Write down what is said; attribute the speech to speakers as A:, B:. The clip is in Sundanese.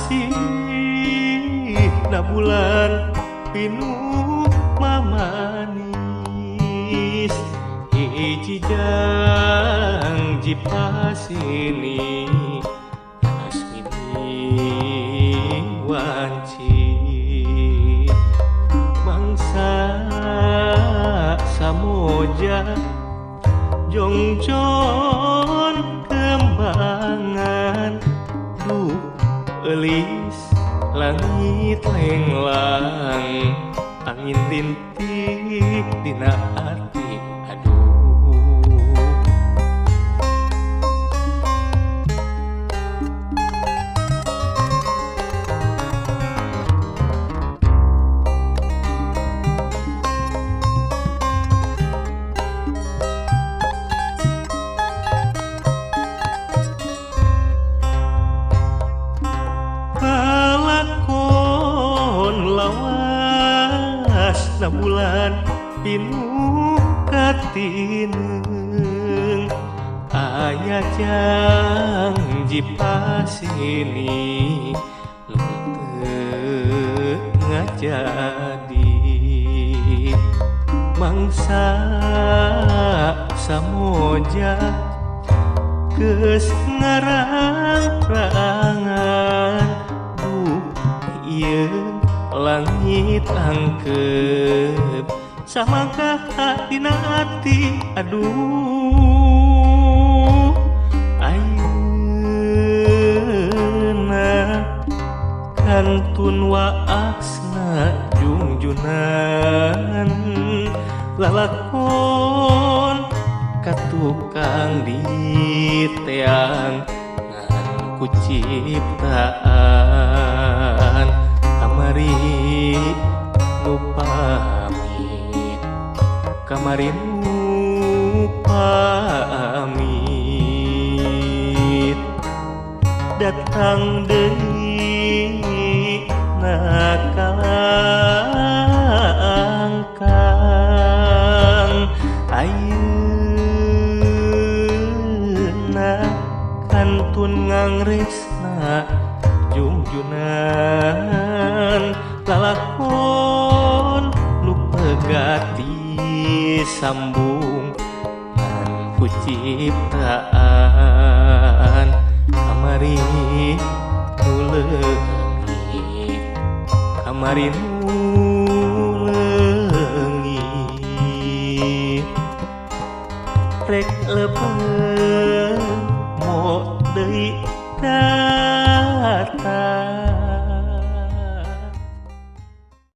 A: Asih na bulan pinuh mamanis hiji janji pasini asmini wanci mangsa samoja jongjon kembangan duh elis langit lenglang angin rintik dina ati aduh. Lawas na bulan pinuh katineng aya janji pasini nu teu ngajadi mangsa samoja geus ngarang-rangan duh ieu langit angkep samangka dina ati aduh ayeuna kantun waasna jungjunan lalakon ka tukang diteang ngan ku ciptaan kamari nu pamit kamari nu pamit datang deui na kalangkang ayeuna kantun ngangresna jungjunan lalakon nu pegati sambung ngan ku ciptaan kamari nu leungit kamari nu leungit rek leupeut.